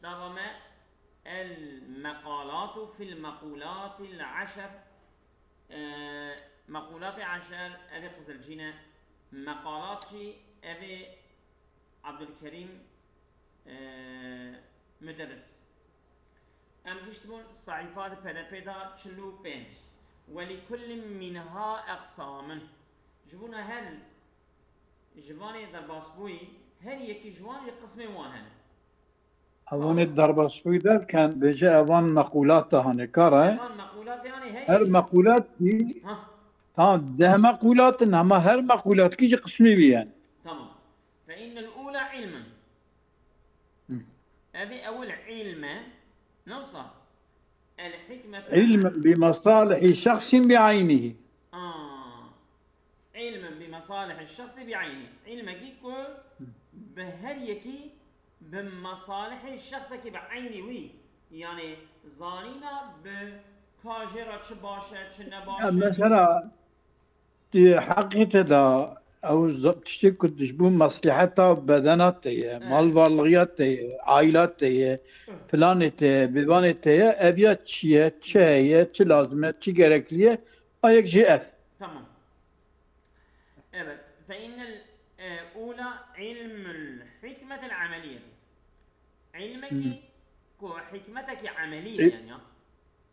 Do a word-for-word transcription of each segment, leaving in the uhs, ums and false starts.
Dava me, el meqalatu fil mequlatil eşer. E, mequlatê eşer, ev ê Qizilcî ne. Meqalat jî ev ê Abdulkerîm, e, Muderris. Em giştibûn sehîfa di P D F'ê de çil û pênc. Welî kullin mînha eqsamin. Ji bona her, ji vanê derbasbûyî, her yekî ji wan jî qismên wan hene. Evanê derbasbûyî derken bêje evan meqûlat de hane kar e. Evan meqûlat de hane, hey. Her meqûlat jî, ha, tamam, deh meqûlat in, hema her meqûlat kî jî qismê wî yen. Tamam. Fe innel ula ilmun. Hı. Ev ê ewil ilme, ne wisa? El hikmetu. İlm bi masalihi şahsin bi aynihi. Aa. Ilmin bi masalihê şexsî bi eynî. Îlmekî ku bi her yekî bi masalihê şexsekî bi eynî wî, yanî zanîna bi ka jê re çi baş e, çi ne baş e. Ya mesela, di heqîqetê de ew z-, tiştê ku ji bo masliheta bedena te ye, evet, mal varlığı te ye, aîla te ye, evet, filanê te ye, bivanê te ye, ev ya çi ye, çi heye, çi lazim e, çi gerekli ye, a yek jî ev. Tamam. Evet. Fe innel, e, ula ilmul hikmetil ameliyeti. İlmekî, hmm, ku hikmetekî amelî ye, e, yani ya.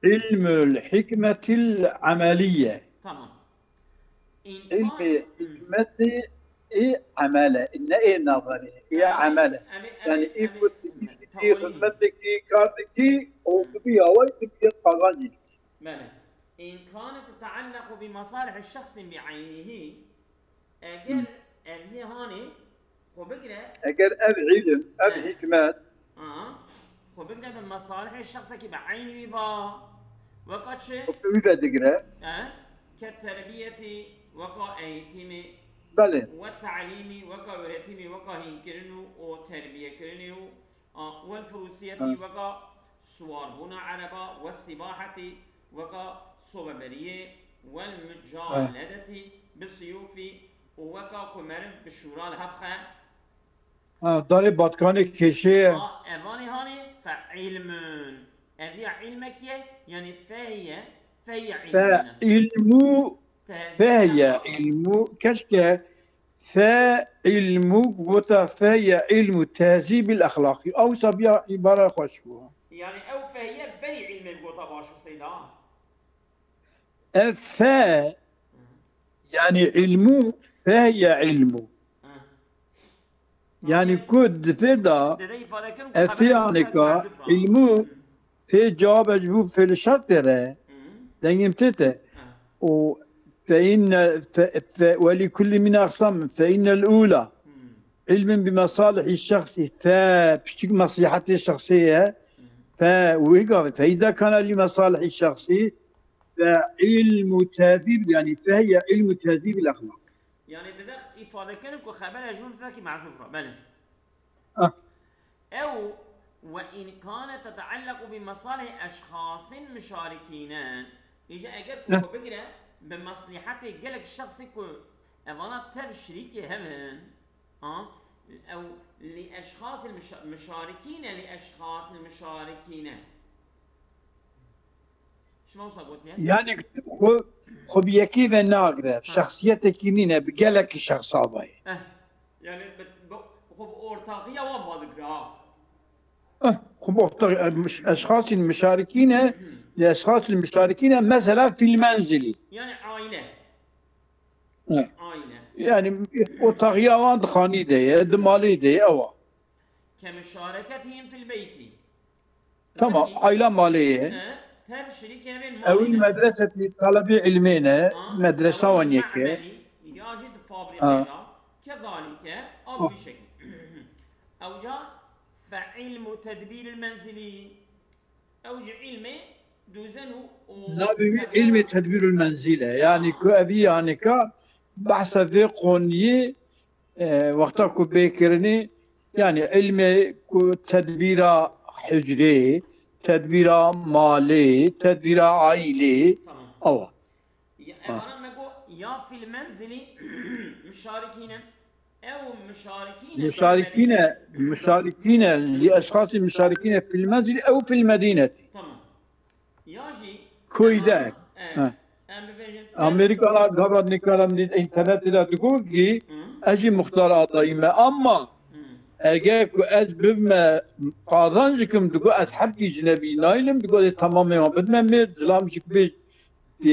İlmul hikmetil ameliye. Tamam. İlmi hikmeti ê amele, ne ê nazarê, ê amele. Yani ê ku tiştekî, xizmetekî, kar dikî, o bi vî awayî dibî qazancî. Belê. In kanet teteallequ bi masalih şexsin bi eynihî, eger, hı, ev yê hanê xwe bigire, eger ev îlim, ev, he, hikmet, aha, xwe bigire bi masalihê şexsekî bi eynî wî va, weka çi? Xwe bi wî ve digire. E, ke terbiyetî, weka eğitimî, belê, we talîmî, weka öğretimî, weka hînkirin û, û terbiyekirinê û A, wel firûsiyetî, ha, weka siwarbûna ereba, we sîbahetî weka sobeberiyê, wel, ha, mucaledetî bi siyûfî û weka ku meriv bi şûra li hev xe. Ha, darê batkanê kêşê ye. A, evanê hanê fe îlmûn. Ev ya îlmekî ye, yanî fe ye, fe ye îlmûn. Fe îlmû, fe ye îlmû. Keşke Fe ilmu, gota fe ye ilmu tehzîbil exlaqî. Ewsa biya îbare xweş bû. Yani ew fe ye berî ilmê gota baş bû seyda. Ev fe, yani ilmu, fe ye ilmu. Hı. Yani ku di fê de, dede îfade kirin ku ev xeber fêhaneka, ilmu, Fê cewab e ji bo fêlî şertê re. Hı. Dengê min tê te. Ha. Û fe inne, fe, fe, welî kullî min aqsam, fe innel ula. Hı. İlmin bi masalihî şexsî, fe, piçik maslîhetê şexsê ye. Hı. Fe, wê gavê, fe îza kana lî masalihî şexsî, fe ilmu tezîb, yani fe ye ilmu tezîbil exlaq. Yani dide îfade kirin ku xebera ji min tevekî mehzûf re. Belê. Ah. Ew we in kane teteellequ bi mesalih eşxasin mişarikîne. Îja eger ku, eh, xwe bigire bi meslîhetê gelek şexsê ku evana tev şirîkê hev in, ha? Ew li eşxasil mişa-, mişarikîne, li eşxasil mişarikîne. Şima wisa gotiye? Yani xwe, xwe bi yekî ve nagire. Ha. Şexsiyetekî nîne, bi gelekî şexsa ve ye. Eh. Yani bi, bi, xwe bi ortaxiya wan va digire ha. Eh, xwe bi ortax-, eh, miş-, eşxasîn mişarikîne, li eşxasîn mişarikîne, mesela fîl menzilî. Yani aile. Eh. Aile. Yani ortaxiya wan di xanî de ye, di malê de ye, ew a. Ke mişareketihim fil beyti. Tamam, aîla malê ye. He, tev şirîkê vê malê. Ewî medresetî talebî ilmê ne, ha, medresa wan yek e. Emelî, ya jî di fabrîkê de, kezalîke, a bi vî şeklî. Ewca fe ilmu tedbîril menzilî. Ew jî ilmê dûzen û, û navê wî ilmê tedbîril menzîl e. Yani ku evî yanîka behsa vê qoniyê E, wexta ku bê kirinê, yani ilmê ku tedbîra hicrê, tedbîra malê, tedbîra aîlê, tamam, ew a. Ya, ha, evana me got, ya fil menzilî mişarikîne. Ew muşarikîne. Muşarikîne, muşarikîne, li eşxasî muşarikîne fil menzil ew fil medînetî. Tamam. Ya jî Koyde. Em bibêjin. Amerîka la gava nikaram dît înternetê de digot ki Hı. ez jî muxtar adayî me. Ama Hı. eger ku ez bibme qazanc kim digot ez hebkî cinebî naylim digot ê tamamê wan bidme me zilam jî bê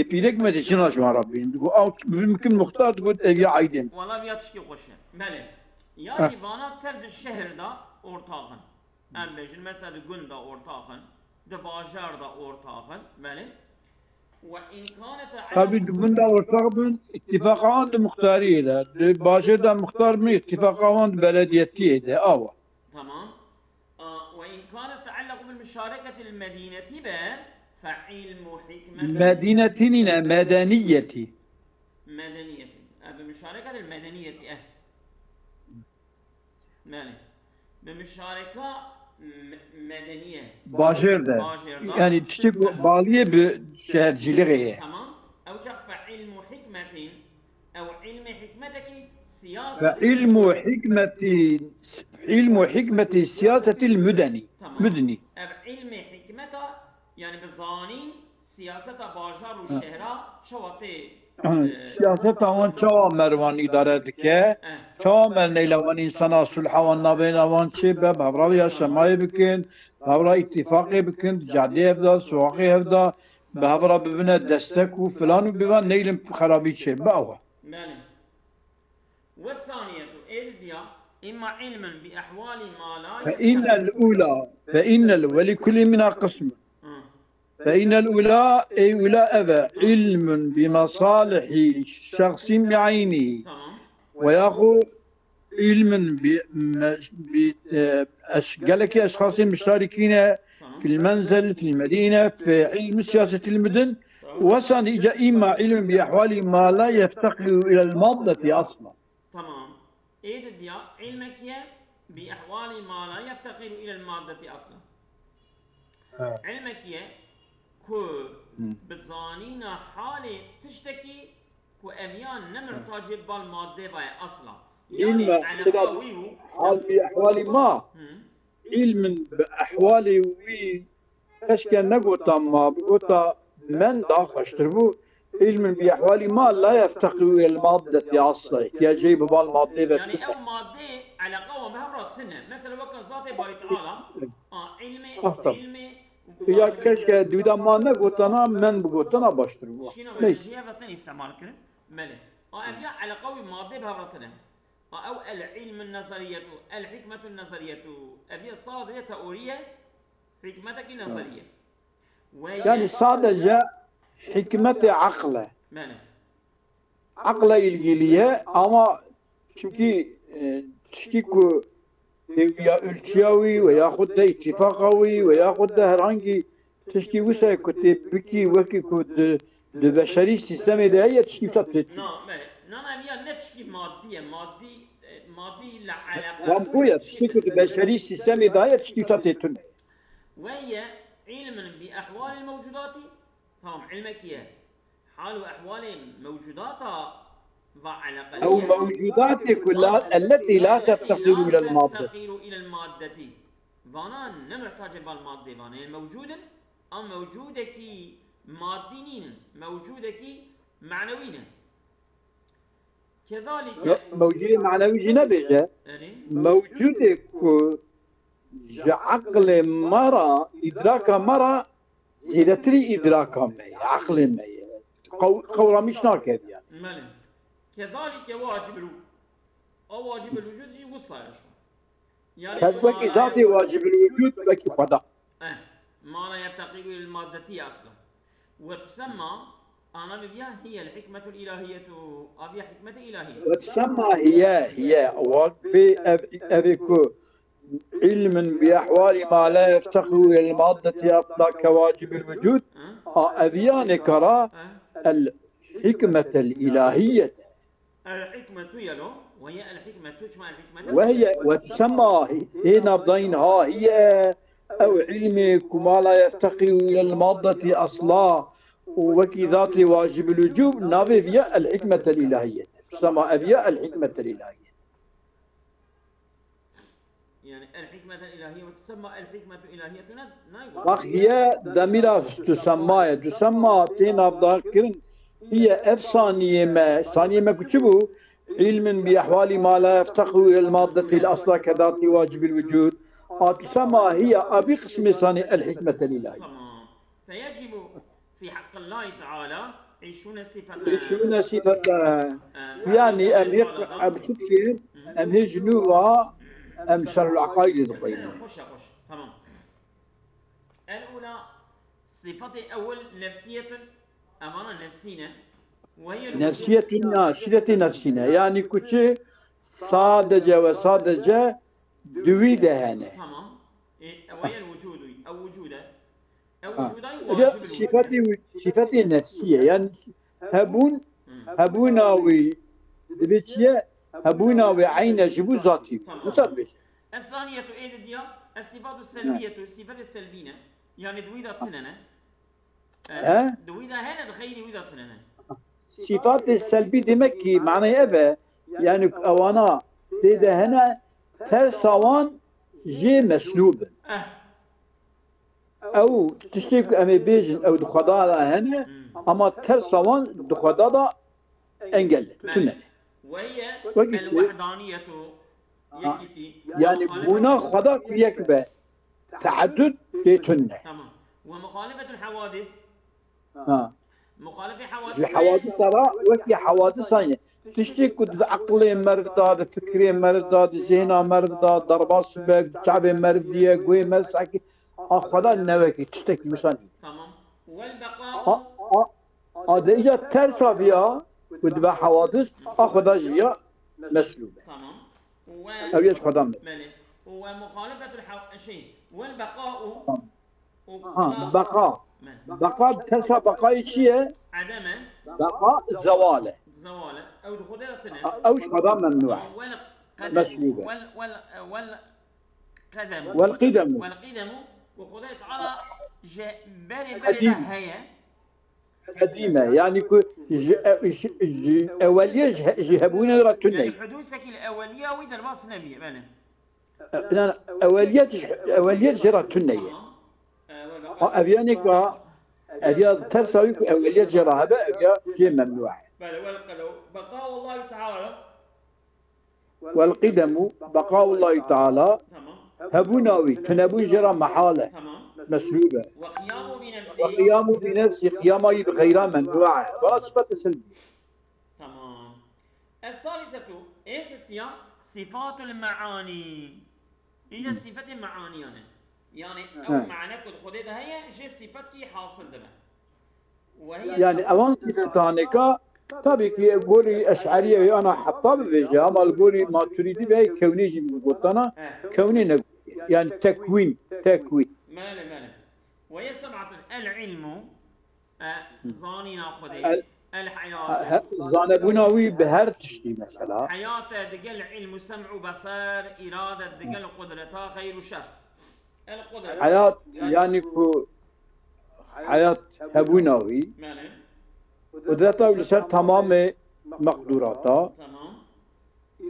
pîrek me de çina ji wan re bînim digot ew bimkin muxtar digot ev ya aydên. Wala viya tişkî xweş e. Belê. Ya Heh. jî vana tev di şehir de ortaxin. Em bêjin mesela di gund de ortaxin, di bajar de ortaxin, belê. Ve in kane Tabi di gund de ortax bin, ittifaqa wan di muxtariyê de, di bajêr de muxtar bin, ittifaqa wan di belediyetiyê de, awa. Tamam. A, ve in kane teallaqu bil muşareketil medineti be fe ilmu hikmeti. Medineti nîne, medeniyeti. Medeniyeti. E, bi muşareketil medeniyeti, eh. Belê. Bi muşareka me-, medeniye. Bajêr de. Bajêr de. Yani tiştek baliyê bi şeherciliğê ye. Tamam. Ew çax fe ilmu hikmetin, ew ilmê hikmetekî siyaset. Fe ilmu hikmeti, ilmu hikmeti siyasetil müdeni. Tamam. Müdni. Ev ilmê hikmeta, yani bi zanîn, siyaseta bajar û şehra çawa tê, e, siyaseta wan çawa merwan îdare dike? Eh. Çawa merneyla wan însana sulha wan navêna wan çê be, bi hevra yaşamayê bikin, bi hevra îtîfaqê bikin, di cadê hevda, suwaxê hevda, bi hevra bibine destek û filan û bivan neylim xerabî çê be awa. Belê. Ve saniyetu, ê didiya, imma ilmun bi ehwali ma la Fe innel ula, fe innel ve li kulli mina qismun. Hı. Fe innel ula, ey ula eve, ilmun bi masalihi şahsin bi aynihi. Tamam. Ve yaxu ilmun bi, me-, bi, e, eş-, gelekî eşxasê muştarikîne Tamam. fil menzel, fil medine, fi ilmi siyasetil müdün. Tamam. Ve saniyetu imma ilmun bi ehwali ma la yeftekiru ilel maddeti asla. Tamam. Ê didiya ilmek ye bi ehwalî ma la yefteqîru ilel maddetî aslan. He. Ilmek ye ku Hı. bi zanîna halê tiştekî ku ev ya ne He. muhtacê bal maddê va ye asla. Yani Îlla eleqa sira wî û hal bi ehwalî ma, Hı. ilmin bi ehwalê wî Keşke negota ma, bigota men daha xweştir bû. Ilmin bi ehwalî ma la yefteqîru ilel maddetî asla. Îhtiyacê bi bal maddê ve Yani tune. Ew maddê eleqa wan bi hev re tune. Mesela weka zatê Barî Teala, a, ilmê, Ah, tamam. ilmê Ya keşke dûda ma negotana, men bigotana baştir bû. Şîna Neyse. Belediye ve tune îstemal kirin. Belê. A, ev ya eleqa wî maddê bi hev re tune. A, ew el ilmun nezeriyetu, el hikmetun nezeriyetu. Ev ya sadece teoriye, Hikmetekî nezeriye. Ve Yani ye- sadece hikmetê aql e. Belê. Aqla ilgili ye ama çünkü, e, tişkî ku têwiya ölçüya wî ve yaxud de îtîfaqa wî ve yaxud de herhangi tişkî wisa ku tê bikî wekî ku di, di beşerî sîstemê de heye tişkî wisa tê. Na, me, na, na, ya ne tişkî madî ye, madî, e, madî le eleqa. Wan bûye, tişkî ku di beşerî sîstemê de heye tişkî wisa tê tune. Ve ye ilmin bi ehwalil mewcudatî. Tamam, ilmek ye. Hal û ehwalê mewcudata va eleqe Ew ye. Mewcudatê ku la, elletî la tefteqîru ilel madde. Tefteqîru ilel maddetî. Vana ne muhtacê bal maddê vana. Yên mewcud in, am mewcudekî maddî nînin. Mewcudekî manewî ne. Kezalike. Yo, mewcudê manewî jî nebêje. Erê. Mewcudê ku ji aqlê me re, îdraka me re zêdetirî îdraka me ye, aqlê me ye. Qew-, qewramîş nake yani. Belê. Kezalike wacibul wicud. O wacibul wicud jî wisa ye şu. Yani Kez wekî zatê wacibul wicud wekî Xweda. Eh, ma la yefteqîru ilel maddetî asla. Ve tusemma, ana bibiya hiyel hikmetul ilahiyetu, abiya hikmete ilahiye. Ve tusemma hiye, hiye, waqfê ev, evê ku ilmin bi ehwali ma la yefteqîru ilel maddetî asla ke wacibul wicud, Hı? a eviya nêkara Hı? el hikmetel ilahiyet. El hikmetu yelo, ve ye el hikmetu, çima el hikmetu? Ve hiye, ve tusemma, ê navdayîn ha hiye, ew ilmê ku ma la yefteqîru ilel maddetî asla, û wekî zatê wacibul wicûb, navê viya el hikmetel ilahiyet. Tusemma ev ya el hikmetel ilahiyet. Yani el-hikmetel ilahiye ve tusemma el-hikmetu ilahiyetuna. Bak, hiye demîra tusemma ye. Tusemma tê navdarkirin. Hiye ev saniyê me. Saniyê me ku çi bû? İlmin bi ehvali ma la yeftekiru ilel maddeti il asla kedati vacibîl vücud. A tusemma hiye, a vî qismê sanî el-hikmetel ilahiye. Tamam. Feyecibu fi hakkillahi teala işrune sifete. Işrune sifete. Yani em hê, em çi dikin? Em hê ji nû va em şerhul akaîdê dixwînin. Xweş e, xweş. Tamam. El ula, sifetê ewil nefsiyetun, evana nefsî ne. Ve hiye Nefsiyetun ya, sifetê nefsî ne. Yani ku çi sadece ve sadece di wî de hene. Tamam. E, ve hiye vücudu, ew vücude. Ew Ha. vücuda Ede vacibul vücud. Sifetê, sifetê nefsî ye. Yani hebûn, Hı. hebûna wî divê çi ye? Hebûna wî eyne ji bo zatî. Tamam. Wisa dibêje. Es-saniyetu ê didiya, es-sifatu selbiyetu, sifetê selbî ne. Yani di wî de tune ne. E, He? Di wî de hene, di xeyrî wî de tune ne. Sifetê selbî demek ki manayê ev e. Yani ewana tê de hene, tersa wan jê meslûb in. Eh. Ew tiştê ku em ê bêjin, ew di Xweda de hene, Hmm. ama tersa wan di Xweda de engel e, Belê. tune. Ve hiye Wekî el-wehdaniyet. Ha. Yekîtî. Yani bûna Xweda ku yek be, teaddud lê tune. Tamam. Ve muxalefetul hawadis. Ha. Muxalefê Ji hawadis. Hewadisa re wekî hewadisa ye. Tiştê ku di eqlê meriv de, di fikrê meriv de, di zihna meriv de, derbas be, çavê meriv diye, guhê meriv sekî, a Xweda ne wekî tiştekî wisa nîne. Tamam. Wel beqa'u. A, a, a de îca tersa viya ku dibe hewadis, a Xweda jî ya meslûb e. Tamam. Ew yê ji Xwedan be. Belê. Û we muxalefetul haw-, şey, wel beqa'u. Tamam. Û Ha, beqa. Belê. Beqa, tersa beqayê çi ye? Edem e. Beqa zewal e. Zewal e. Ew di Xwedê de tune. A, ew ji Xwedan memnû e. Wel qedem. Meslûb e. Wel, wel, wel qedem. Wel qidem. Wel qidem. Û Xwedê Teala ji berê berê de Qedîm. heye. Qedîm e. Yani ku ji, ji, ji eweliyê ji, ji hebûnê re tune ye. Yani hudûsekî li eweliya wî derbas nebî, belê. E, inan eweliyet ji, eweliyet jê re tune ye. Tamam. E, wel beqa. Ha, ev yani ka, ev ya tersa wî ku eweliyet jê re hebe, ev ya jê memnû e. Belê, wel qedem. Beqa Allahu Teala. Wel qidemu, beqa Allahî Teala, Tamam. hebûna wî, tunebûn jê re mehal e, Tamam. meslûb e. Ve qiyamu bi nefsî. Ve qiyamu bi nefsî, qiyama wî bi xeyra memnû e. Va sifetê selbî. Tamam. Es-salisetu, ê sisiya, sifatul meani. Îca Hı. sifetê meaniyan e. Yani, Hı. ew mane ku di Xwedê de heye, jê sifetkî hasil dibe. Yani evan sifetanêka, tabii ki gorî Eş'eriyê ve ana heta bibêje, ama li gorî Maturîdî ve kewnî jî gotana, kewnî ne. Yani tekwîn, tekwîn. Mele, mele. Ve ye seb'atun el ilmu, e, zanîna Xwedê, El- el heyat. He-, zanebûna wî bi her tiştî mesela. Heyat e digel ilm û sem û besar, îrade digel qudreta, xeyr û şer. El qudret. Heyat, yani ku heyat hebûna wî, Mele. qudreta wî li ser tamamê meqdûrata, Tamam.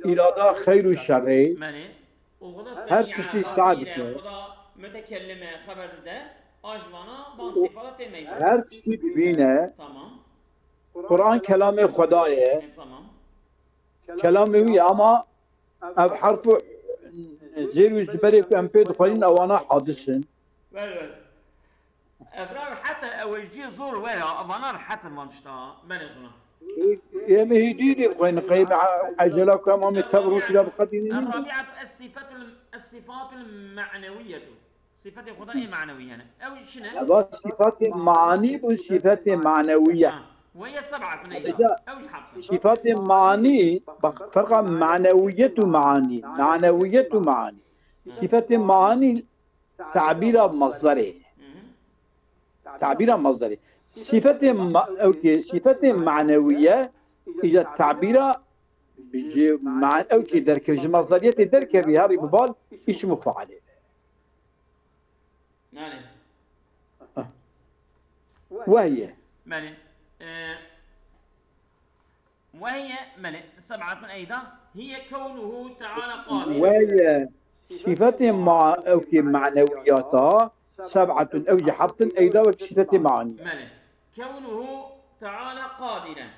îrada xeyr û şerê, Mele. Û Xweda her semî e, tiştî basîr e, sa'd e. Xweda mutekellim e, xeber dide, a ji vana ban Û sifata tê meydan. her tiştî dibîne. Tamam. Quran kelamê Xweda ye. E, tamam. Kelamê wî ye, ama ev herf û zêr û ziberê ku em pê dixwînin, ewana hadis in. Belê, belê. Ev ra rehet e, ew ê cî zor were, evana rehet in van tişta. Belê, zona. Em hêdî dixwînin, qey ecela ku em amê tev rojî ra biqedînin. Er-rabi'atu es-sifatul, es-sifatul ma'newiyetu. Sifetê Xweda ê manewî hene. Ew çi ne? Eva sifatê manî bû, sifetê manewî ye. Ha. Ve ye seb'atun eyda. Ew ji heft. Sifatê manî, bak, ferqa manewiyet û manî. Manewiyet û manî. Sifetê manî tabîra mazdarê. Hı hı. Tabîra mazdarê. Sifetê ma-, ew ki, sifetê manewiye, îca tabîra ji ma-, ew ki derkev, ji mazdariyetê derkevî herî bi bal, îsim û fialê. Nane. Ah. Wehiye. Belê. Ee, wehiye, belê. Seb'atun eyda. Hiye kewnuhu teala qadir. Wehiye. Sîfetê ma ewkê manewiyata seb'etun, ew jî heft in, eyda wek sîfetê manî. Belê. Kewnuhu Teala qadiren.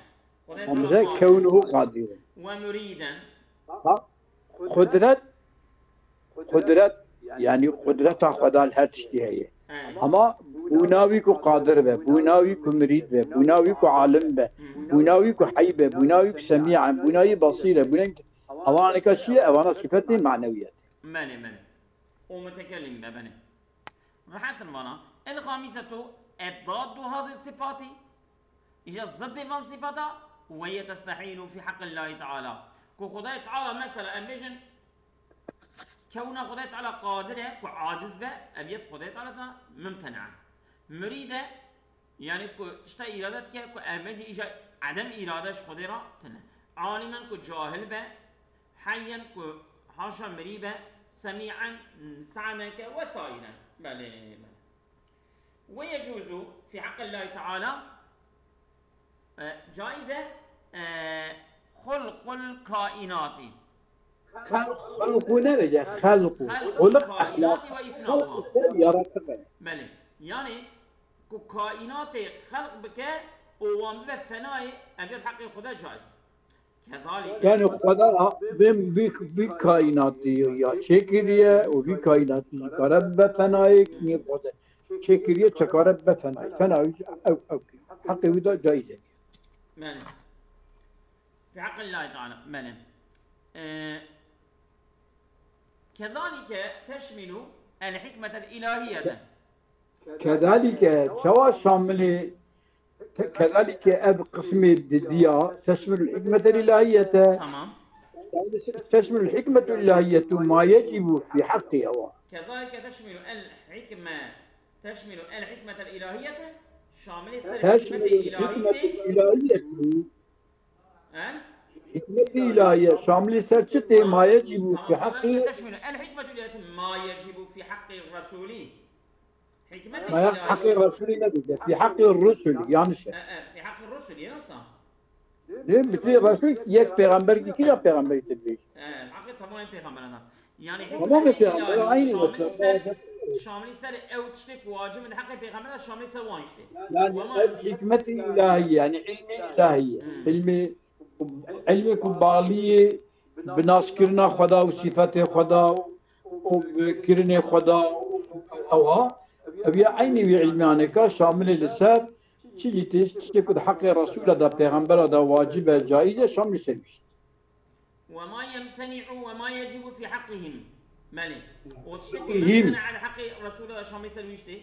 Xwedê Hemze Teala qadir. Kewnuhu qadiren. Ve muriden. Ha? Qudret, qudret, yani qudreta Xweda li her tiştî heye. He. Ama bûna wî ku qadir be, bûna wî ku mirîd be, bûna wî ku alim be, bûna wî ku hey be, bûna wî ku semî e, bûna wî basîr e, bûna wî, ewaneka çi ye? Ewana sifetê manewiyet. Belê, belê. O mutekellim be, belê. Rehet in vana. El xamisetu eddaddu hazi sifati. Îja zidê van sifata, we ye testehîlu fî heqqillahi teala. Ku Xwedayê Teala, mesela, em bêjin, kewna Xwedayê Teala qadir e, ku aciz be, ev yet Xwedayê Teala da mumtena. Murîd e, yani ku tişta îrade dike, ku em bêjin îja edem îrade ji Xwedê ra tine. Alimen ku cahil be, heyyen ku haşa mirî be, semî'en, sa'den ke wesaîren. Belê, belê. Ve yecuzu fî heqqillahi teala, e, caiz e, e, xulqul kainatî. Xel-, xelqu nebêje, xelqu. Xelqul Xulq kainatî ehlaq. Ve ifnauha. Xelq ise yaratmak. Belê. Yani ku kainatê xelq bike û wan bibe fenayê, ev yet heqê Xweda caiz. Kezalike. Yani Xweda vê, vî, vî kainatî ya çêkiriye û vî kainatî kare bibe fenayê, kî Xweda çêkiriye çekare bibe fenayê. Fenayê ew, ew, heqê wî de caiz e. Belê. Fî heqqillahi teala. Belê. Ee, kezalike teşmilu el hikmetel ilahiyete. Kedalike, çawa şamilê, ke-, kedalike ev qismê didiya, teşmilul hikmetel ilahiyete. Tamam. Teşmilul hikmetul ilahiyetu ma yecibu fî haqqi ewa. Kezalike teşmilu el hikme, teşmilu el hikmetel ilahiyete, şamilê ser hikmetê ilahiyete. Teşmilul hikmetul ilahiyetu. He? Hikmetê ilahiye, şamilê ser çi tê, ma yecibu fî haqqi. Teşmilul, el hikmetul ilahiyetu ma yecibu fî haqqi resûlî. Hikmetê ilahiye. Ma ya haqqê Resûlî nebêje. Fî haqqê Rusûlî, yanlış e. E, e, fî haqqê Rusûlî, yoksa? Değil mi? Bütün Resul yek peygamber, iki de peygamber getirdi. E, haqqê tamamê peygamberana. Yani tamam hikmetê peygamber, ilahiye, aynı şamilî ser, şamilî ser ew tiştê ku wacib in, heqê peygamber de şamilî ser wan jî tê. Yani ev hikmetê ilahiye, yani ilmê ilahiye. Hmm. İlmi, ilmê ku baliyê bi naskirina Xweda û sîfetê Xweda û bi kirinê Xweda û ewa, ev ya eynî wî ilmiyanê ka şamilê li ser çi jî tê, tiştê ku di heqê Resûla de, pêxembera de wacib e, caiz e, şamilî ser wî jî. Ve ma yemteni'u ve ma yecibu fî haqqihim. Belê. O tiştê ku mumtena li heqê Resûla de şamilî ser wî jî tê.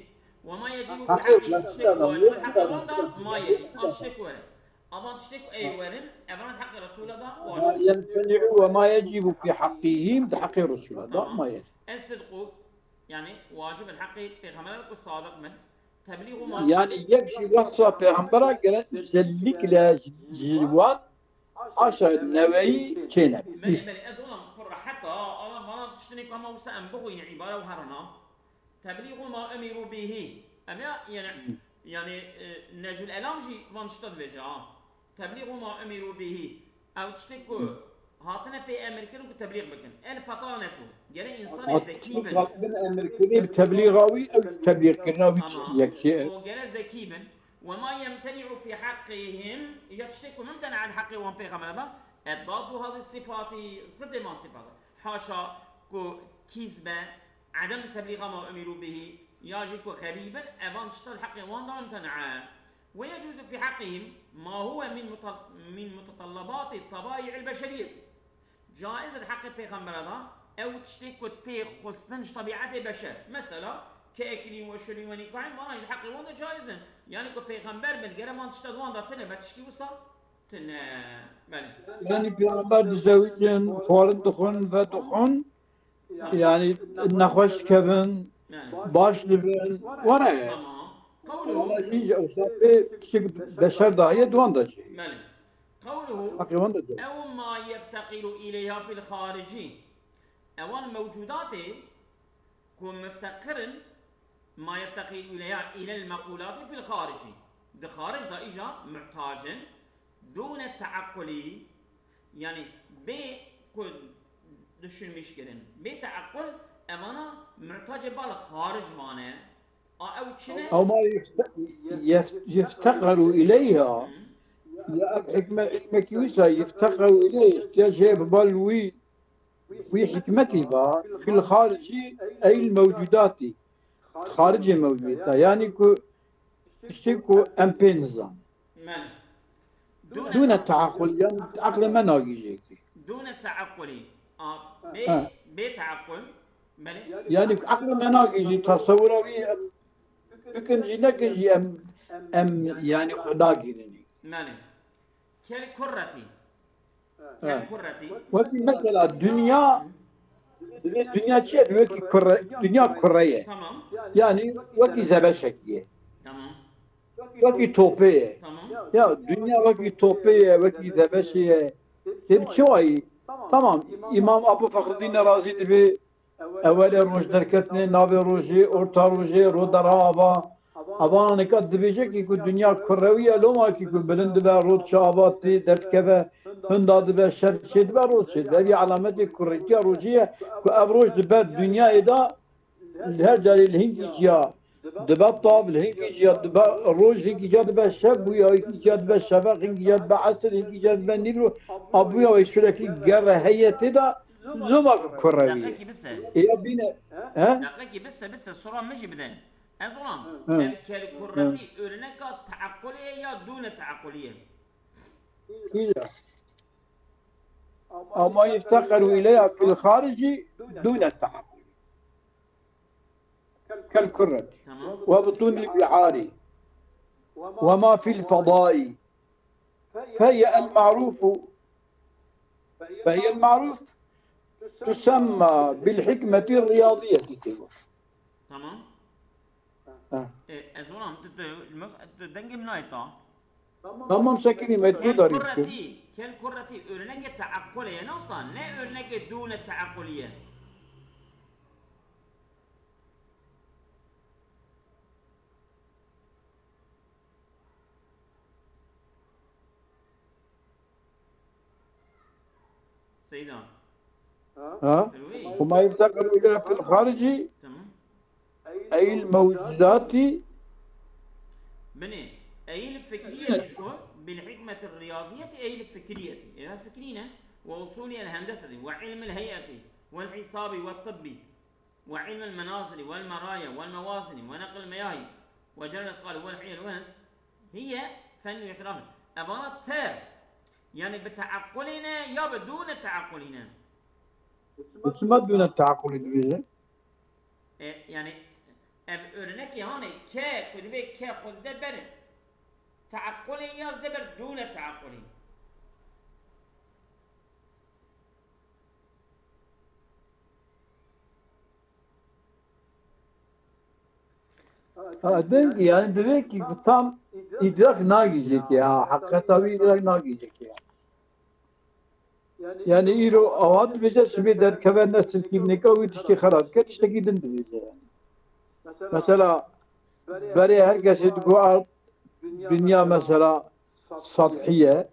Ve ma yecibu fî haqqihim, tiştê ku wacib e heqê wan de, ma yecib. Ev tiştê ku were. Ama tiştê ku ê werin, evan heqê Resûla da wacib. Ma yemteni'u ve ma yecibu fî haqqihim, di heqê Resûla da ma yecib. Es-sidqu, yani wacib in heqê pêxemberan ku sadiq bin. Teblîxu ma. Yani yek jî wesfa pêxembera gere özellikle ji wan aşa neweyî çênebe. Belê, belê, ez olam pir rehet a, ama vana tiştinê ku hema wisa em bixwîne îbare û herina. Teblîxu ma umiru bihî. Em ya, yani, yani, e, Necül Elam jî van tişta dibêje, ha. Teblîxu ma umiru bihî. Ew tiştê ku hatine pê emir kirin ku teblîx bikin. El fetanetu. Gere insanê zekî bin. Hatibin emir kirin bi teblîxa wî, ew teblîx kirina wî yek şey. O gere zekî bin. Ve ma yemteni'u fî haqqihim. Îja tiştê ku mumtena li heqê wan pêxembera da. Eddadu hazi sifati. Zidê ma sifata. Haşa ku kîz be, edem teblîxa ma umiru bihî, ya jî ku xebî bin, evan tişta li heqê wan de mumtena e. Ve yecuzu fî heqihim ma huve min muta-, min mutetallabati tabai'il beşeriyet. Caiz e di heqê pêxembera de ew tiştê ku tê xwestin ji tebîetê beşer. Mesela, ke ekilî ve şurî ve nîkahî, vana jî di heqê wan de caiz in. Yanî ku pêxember bin, gere van tişta di wan de tine be, tişkî wisa tine. Belê. Yani pêxember dizewicin, xwarin dixwin, vedixwin, yani nexweş dikevin, yani baş dibin, were. Tamam. Qewluhu. Wala jî ji ewsafê kişik beşer dahiye duwan da jî. Belê. Qewluhu. Heqê wan da jî. Ew ma yefteqiru ileyha fil xarici. Ewan mewcudatê ku mefteqir in, ma yefteqiru ileyha ilel mequlati fil xarici. Di xaric de îja muhtac in, dûne teaqqulî, yani bê ku düşünmüş kirin. Bê teeqqul, evana muhtacê bal xaric vane. A ew çi ne? Ama yefte-, yef-, yefteqeru ileyha. Hı. Ya ev hikme-, hikmekî wisa yefteqeru ileyh, ihtiyac heye bi bal wî, wî hikmetî va, fil xaricî eyl mewcudatî. Xaricê mewcudata. Yani ku tiştê ku em pê nizan. Mene. Dûne teequl, yani aqlê me nagihîje kî. Dûne teequlî. A, bê, Ha. Bê teequl. Belê. Yani aqlê me nagihîje, tasewura wî em bikin jî nekin jî em, em yani xwe nagihînin. Belê. Kel kurretî. Kel kurretî. Wekî mesela dünya, dünya çi ye? Wekî kurre, dünya kurre ye. Tamam. Yani wekî zebeşekî ye. Tamam. Wekî topê ye. Tamam. Ya dünya wekî topê ye, wekî zebeşê ye. Tê bi çi wayî? Tamam, Îmam Abu Fexruddîn Razî dibê ewelê roj derketinê, navê rojê, orta rojê, ro derha ava. Ava nika dibêje kî ku dinya kurewî ye, loma kî ku bilind dibe, ro diçe ava tê, derdikeve, hinda dibe, şev çêdibe, roj çêdibe. Ev yê alametê kuretiya rojê ye ku ev roj dibe dinyayê de, li her carê li hinkî ciya dibe tav, li hinkî ciya dibe roj, hinkî ciya dibe şev, bûya hinkî ciya dibe şeveq, hinkî ciya dibe esir, hinkî ciya dibe nîvro. A bûya wê sürekli gere heye tê de, loma ku kurewî ye. Deqekî bise. Ê ya bîne, he? Deqekî bise, bise, sora min jî bide. Ez olam, Hı. Ev kelkurretî örneka teeqqulê ye ya dûne teeqqulî ye? Îya. Ama yefteqeru ileyha fil xaricî dûne teeqqulî. Kel kurretî. Tamam. Ve butûnil biharî. Ve ma fil fedayî. Fe hiye el ma'rufu. Fe hiye el ma'ruf. Tusemma bil hikmeti riyadiyeti tê got. Tamam. Ha. E, ez olam, tu, tu, tu dengê min nayê ta. Tamam, sekinî, me Kel kurretî, kel kurretî örnekê teeqqulê ye, ne wisa, ne örnekê dûne teeqqulî ye. Seyda. Ha? Wî? Huma yefteqeru ila fil xaricî. Tamam. Eyl mewcudatî. Binê, eyl fikriyê jî ku bil hikmeti riyadiyeti eyl fikriyeti. Eva fikrî ne? Ve usulî el hendeseti ve ilmil heyeti ve hîsabî ve tibbî. وعلم المنازل والمرايا والموازن ونقل المياهي وجر الأثقال والحيل والهندس هي فن اعتراف. Evana te, yani bi teeqqulê ne ya bi dûne teeqqulî ne? Çima dûne teeqqulî dibêje? E, yani ev örnekê hanê ke ku dibê ke xwe dide ber teeqqulê ya dide ber dûne teeqqulî. Ha, deng yani divê ki tam idrak nagîjekê ha, heqeta wî idrak nagîjekê ha. Yani îro awa dibêje sibê derkeve ne silkîvneka wî tiştê xera dike, tiştekî din dibêje yani. Mesela berê her kesê digo a dinya mesela sathî ye,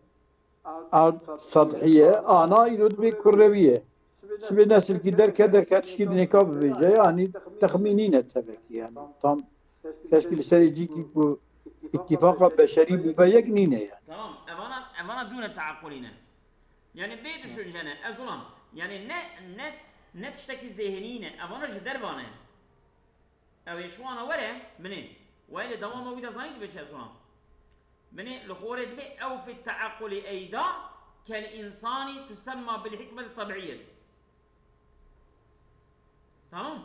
ard sathî ye, ana îro dibê kurrewî ye. Sibê nesilkî derke derke tişkî dinêka bibêje, yanî texmînî ne tevekî yani. Tam keşkî li serê cîkî ku îtîfaqa beşerî bûbe yek nîne yani. Tamam, evana, evana dûne teaqulî ne. Yani bê düşünce ne, ez olam. Yani ne, ne, ne tiştekî zêhenî ne, evana ji derva ne. Ew ê ji wana were, binê. Wê li dewama wî de zanî dibe çi ez wan. Binê li xorê dibê ew fi teaqulî eyda kel însanî tusemma bil hikmeti tebiiyet. Tamam?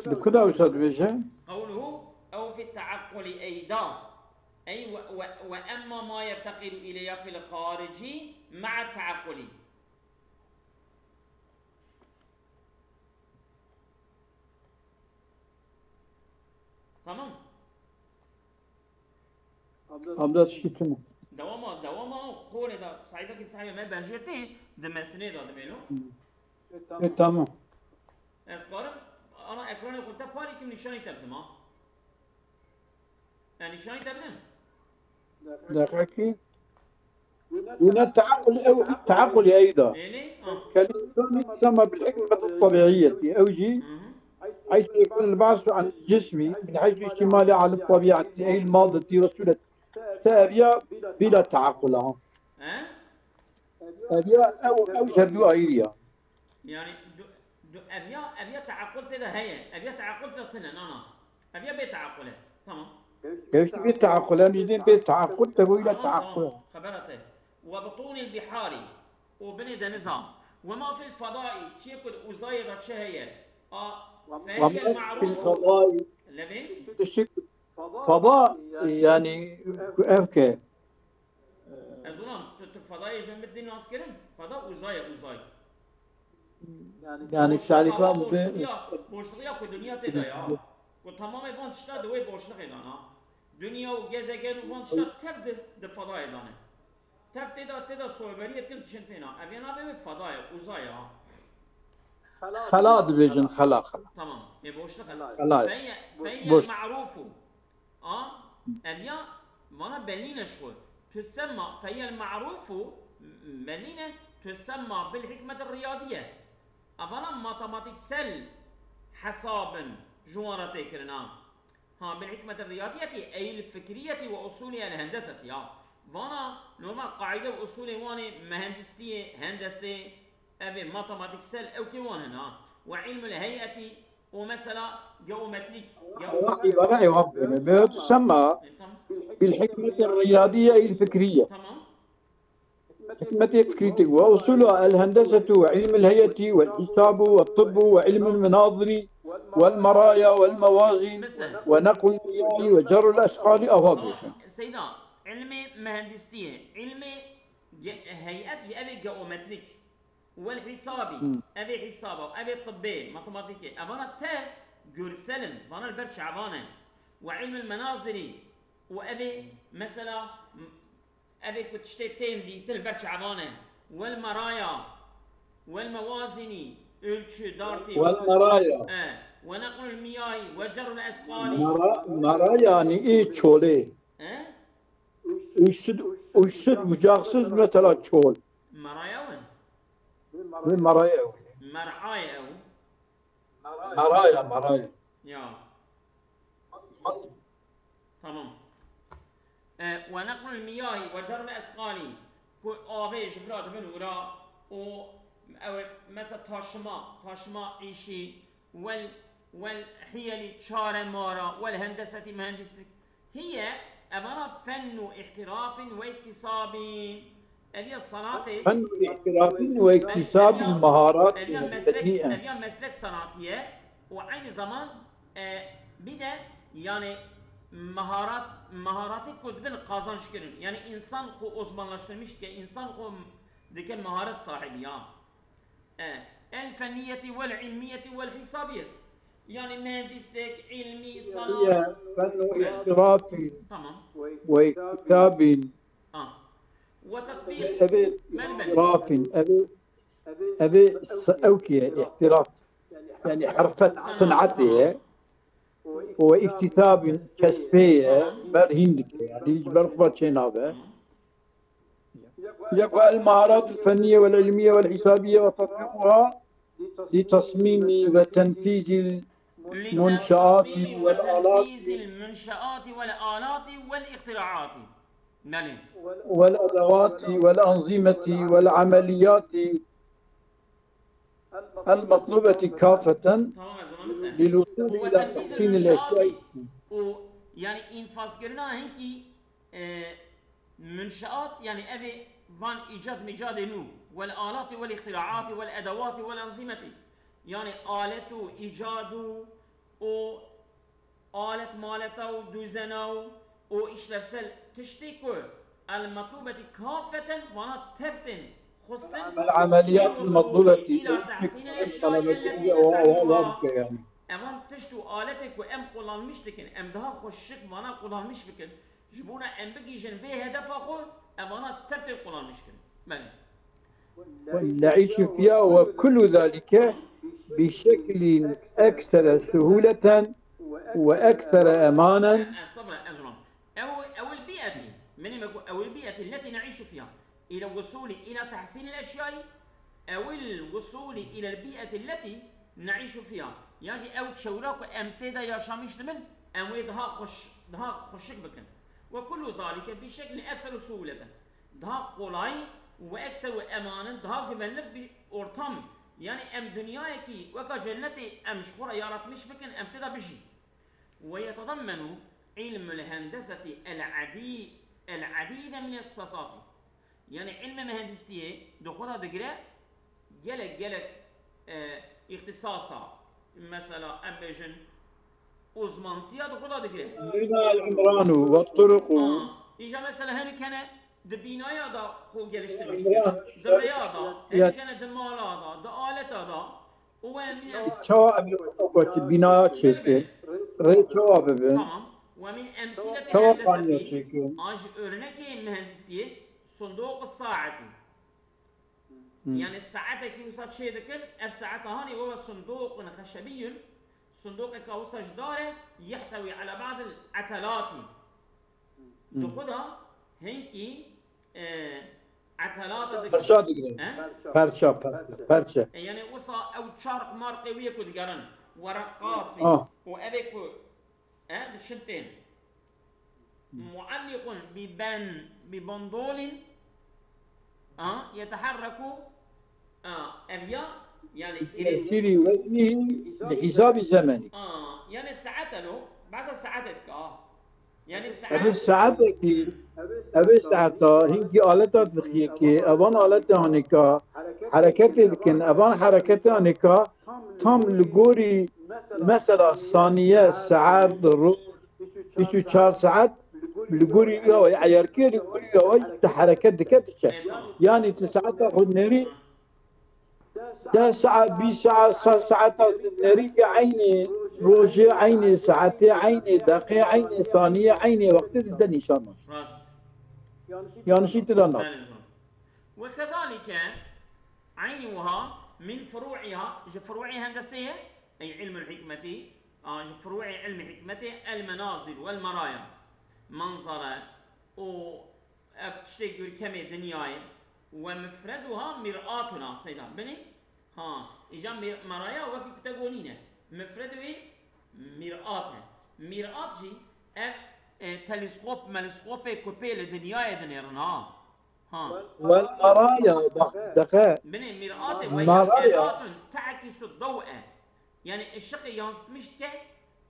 Li ku da wisa dibêje? Qewluhu ew fi teaqulî eyda. Ey we, we, we emma ma yefteqiru ileyha fil xaricî ma'a teaqulî. Tamam. Abdest şî tune. Dewama, dewama xorê de sahîbekî sahîbê me berjêrtê di metnê de dimêlo. E, tamam. Ez karim ana ekranê xwe te parê kim nîşanî te bidim ha. E, nîşanî te bidim. Deqekî. Wina teaqul ew, teaqul ya ida. Êlê? Ah. Kal insani tusamma bil hikmeti tabiiyeti. Ew jî, Hı hı. Heysu yekun el ba'su an cismi, min heysu iştimali ala tabiiyeti, ey el madeti resulet. Te ev ya bila teaqul, ha. He? Ev ya ew, ew ji her du ayrı ya. Yani, du, du, ev ya, ev ya teaqul tê de heye. Ev ya teaqul tê de tine, na, na. Ev ya bê teaqul e. Tamam. Ev jî bê teaqul, em jî dê bê teaqul, te goyla Tamam, teaqul. Tamam. Xebera te. Ve butûnil bihari. Û binê deniza. Ve ma fil fedai, çiyê ku li uzayê de çi heye? A, Ve fehiyel ma fil ma'rûfu. Fedai. Levê? Tişik feda, yani, ev ke. Ez ulan, tu, tu fedayê ji min bidî nas kirin? Feda uzay e, uzay. Yani, şarîfa boşluğu ya, boşluğu ya ku dinya tê de ya. Ku tamamê van tişta di wê boşluğê de na. Dinya û gezegen û van tişta tev di, di fedayê de ne. Tev tê de, tê de soberiyê dikin tişin têna. Ev yê navê wê feda ye, uzay e, ha. Xela dibêjin, xela, xela. Tamam. Ê boşluq e. Xela. Feyye, feyye Boş. Ma'rufu. A, ev ya, vana belîne ji xwe. Tusemma, feyye ma'rufu, belîne, tusemma bil hikmeti riyadiye. Evana matematiksel hesabin ji wan re tê kirin, ha. Ha, bil hikmeti riyadiyeti, ey il fikriyeti ve usulî el hendeseti, ya. Vana, normal qaîde ve usulê wan ê mehendistiyê, hendesê, ev ê matematiksel, ew kê wan hin, ha. Ve ilmul heyeti, û mesela geometrik, Ewa îbare ewa bûne. Bê tu sema E, tamam. Bil hikmeti riyadiye il fikriye. Tamam. Hikmetê fikrî tê. Ve usulu el hendesetu ve ilmul heyeti ve hisabu ve tibbu ve ilmul menaziri ve meraya ve mevazin Mesela. Ve nequl miyahi ve cerrul esqali, ewa bêjin. Seyda, ilmê mehendistiyê, ilmê ge-, heyet jî ev ê geometrik. Wel hîsabî, Hmm. Ev ê hîsaba, ev ê tibbê, matematîkê, evana tev görsel in, vana li ber çavan e. Ve ilmul menazirî, û ev ê, mesela, m-, ev ê ku tiştê tên dîtin li ber çavan e. Wel meraya, wel mewazînî, ölçü, dartî. Wel meraya. E, ve neqlul miyahî, ve cerrul esqalî. Mera-, mera yani ê çolê. E? Uçsuz, uçsuz bucaksız mesela çol. Meraya win? Wê meraya win. Meraya ew. Meraya, meraya. Ya. Tamam. E, ve neqlul miyahi ve cerrul esqali. Ku avê ji vira dibin wira û ew ê mesela taşima, taşima îşî, Wel, wel hiyelî çare mara, wel hendesetî mühendislik. Hiye, evana fennu ihtirafin ve iktisabin. Ev ya sanatê. Fennu ihtirafin ve iktisabin maharat. Ev ya meslek, ev ya meslek sanatiye. Û aynı zaman, e, bir de yani maharat, maharatı ku bidin kazanç kirin. Yani insan ku uzmanlaştırmış ke, insan ku dike maharet sahibi ya. E, el fenniyeti vel ilmiyeti vel hisabiyet. Yani mühendislik, ilmi, sanat. Hiye fennu ihtirafin Tamam. Ve iktisabin. Ha. Ve tatbik. Ev ê Mel mel. Ihtirafin, ev ê, ev ê s-, ew ki ye, ihtiraf. Yani herfet, Sanat, sanat tamam. Ye. Ve iktisabin, kesbê ye, Tamam. Ber hîn dike. Yani hiç ber xwe çê nabe. Tamam. Yek المهارات الفنية والعلمية والحسابية وتطبيقها لتصميم وتنفيذ المنشآت لتصميم والآلات وتنفيذ المنشآت والآلات والاختراعات. Belê. والأدوات والأنظمة والعمليات المطلوبة كافة Tamam, ez ona mesela. للوصول إلى تحسين الأشياء. Û yani înfazkirina hinkî, e, munşaat, yani evê van îcad mîcadê nû, wel alati wel îxtiraati wel edewati wel enzîmetî. Yani alet û îcad û, û alet maleta û duzena û, û işlevsel tiştê ku el metlûbetî kafeten vana tev tên xwestin. العمليات المطلوبة إلى تحسين الأشياء التي نسعى إليها. Evan tişt û aletê ku em kullanmiş dikin, em daha xweşik vana kullanmiş bikin, ji bona em bigihîjin vê hedefa xwe, evana tev tên kullanmiş kirin. Belê. والنعيش فيها وكل ذلك بشكل أكثر سهولة وأكثر أمانا. Ez sabra, ez ulam. Ew, ew el bî'etî. Menî me ku ew el bî'etî letî ne'îşu fiha. إلى وصول إلى تحسين الأشياء أو الوصول إلى البيئة التي نعيش فيها. Yan jî ew çewra ku em tê de yaşamîş dibin, em wê daha xweş, daha xweşik bikin. وكل ذلك بشكل أكثر سهولة. Daha kolay ve ekser ve emanen, daha güvenilir bir ortam. Yani em dinyayekî weka cennetê em ji xwe re yaratmîş bikin, em tê de bijîn. ويتضمن علم الهندسة العدي-، العديد من الاختصاصات. Yani ilmê mihendistiyê di xwe de digire gelek gelek, e, îxtisasa, mesela em bêjin uzmantiya di xwe de digire. منها العمران والطرق. Ha, îja mesela hinek hene di bînaya da xwe geliştirmiş dikin. Di rêya da, hinek hene di mala da, di aleta da, û em yine Çawa em ê wexta ku bînaya çêkin? Rê çawa bibin? Tamam. Ve min emsileti çawa hendeseti, qaniya çêkin? An ji örnekê mihendisliği sunduq saati. Hmm. Yani saatekî wisa çê dikin, ev saeta hanî we sunduqun xeşebiyun, sunduqeka wisa ji dare, yehtewi ala ba'dil etelati. Hmm. Di xwe da hinkî, e, etelata digire. Perça digire. He? Perça, perça, perça. E, yani wisa ew çarq marqê wî ye ku digerin. Wereqasî. Ah. Û ev ê ku, e, diçin tên. Hmm. Mualliqun bi ben-, bi bandolin. A, yeteherreku. A, ev ya, yani, Tesîrî weznî li hîsabî zemenî. A, yani saete lo, besa saete dike, a. Yani saet. Ev ê saetekî, ev ê saeta hinkî aleta dixiyekê, evan aleta hanêka hereketê dikin, evan hereketê hanêka tam li gorî mesela saniye, saet, roj, bîst û çar saet li gorî wî awayî, eyarkê li gorî wî awayî tu hereket dike diçe. E, tamam. Yanî tu saeta xwe nerî deh saet, bîst saet, sed saeta tu nerî ke eynî rojê, eynî saetê, eynî deqê, eynî saniyê, eynî wextê tu te nîşan nas. Rast. Yanlişî tu de nas. Belê, rast. وكذلك عين وها من فروعها، ji furu'ê hendesê ye, ey ilmul hikmetî, a, ji furu'ê ilmê hikmetê, el menazil wel meraya. Manzara û ev tiştê görkemê dinyayê. Ve mifreduha mir'atuna, seyda. Binê, ha, îja mir-, meraya wekî ku te gonîne. Mifred wê mir'at e. Mir'at jî ev, e, teleskop, meleskopê ku pê li dinyayê dinêrin, ha. Ha. Wel meraya, bak, deqe. Binê mir'atê, ve meraya. Elatun te'kisu dew'e. Yani ışıkı yansıtmış dike,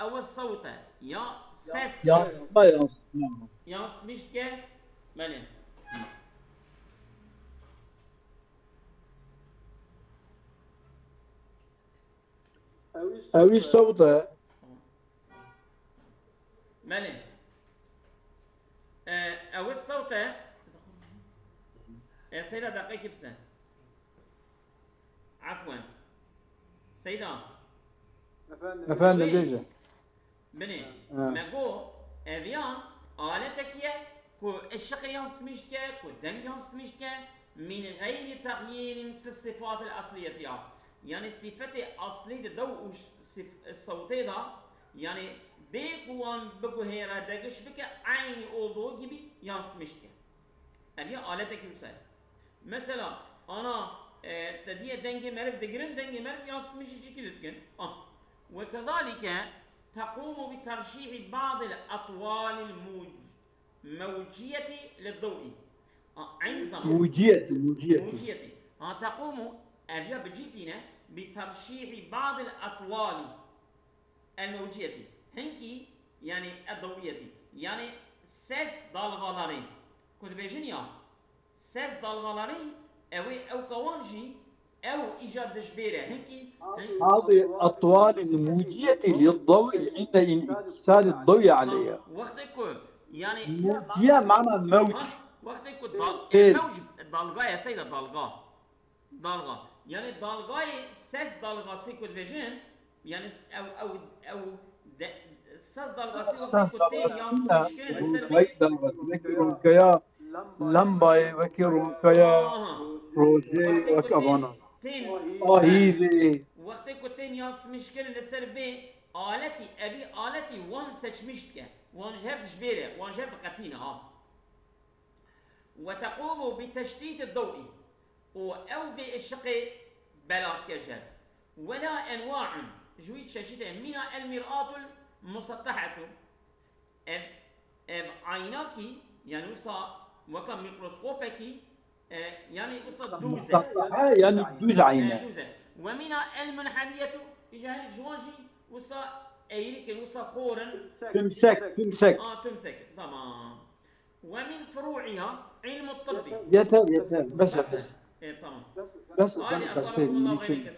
ew sewt e. Ya ses. Yansıtma, yansıtma. Yansıtmış dike, belê. Ew sewt e. Belê. E, ew sewt e. E, seyda deqekî bise. Efwen. Seyda. Efendim. Efendim, bêje. Binê, ha, me got, eviyan aletekî ye ku ışıkê yansıtmış dike, ku deng yansıtmış dike, min geyri texyîrin fi sifatil asliyeti ya. Yani sifetê aslî de dew û sif-, sewtê de, yani bê ku wan biguhêre, degiş bike, eynî olduğu gibi yansıtmış dike. Ev ya aletekî wisa ye. Mesela, ana, e, te diye dengê meriv digirin, dengê meriv yansıtmışî cîkî dikin. Ah. Ve kezalike tequmu bi terşîhi ba'dil etwalil mu-, mewciyeti lid-dew'i. Ah, aynı zamanda. Muciyeti, muciyeti. Muciyeti. Ha, tequmu, ev ya bi cî tîne, bi terşîhi ba'dil etwali. El-mewciyeti. Hinkî, yani ed-dewiyeti. Yani ses dalgaları. Ku dibêjin ya, ses dalgaları, ew ê ew kawan jî, ew îcar dijbêre. Hinkî, hin- Hadi etwali muciyeti lid-dew'i inde in iktisadi dewi aleyha. Wextê ku, yani, muciye mana mewc. Ha, wextê ku dal-, e, mewc, dalga ya, seyda dalga. Dalga. Yani dalgayê ses dalgası ku dibêjin, yani ew, ew, ew de, ses dalgası wextê ku tên yansıtmış kirin li ser vê. Wekî dalgası, wekî ronkaya lembayê, wekî ronkaya rojê, wek evana. Tên, ahîrê. Wextê ku tên yansıtmış kirin li ser vê aletî, evî aletî wan seçmiş dike. Wan ji hev dijbêre, wan ji hev diqetîne ha. وتقوم بتشتيت الضوء، û ew bê ışıqê bela dike ji hev. ولا أنواع، ji wî çeşîdê mîna المرآة المسطحة، ev, ev aynakî, yani wisa weka mîkroskopekî, e, yani wisa dûz e. Musattaha yani dûz ayna. E, dûz e. ومنها المنحنية، îja hinek ji wan jî wisa eyrîk in, wisa xor in. Tümsek, tümsek. Aa, tümsek, tamam. ومن فروعها علم الطب. Yeter, yeter. Bes, bes. E, tamam. Bes, Haydi, bes, أصابكم الله خير كثير.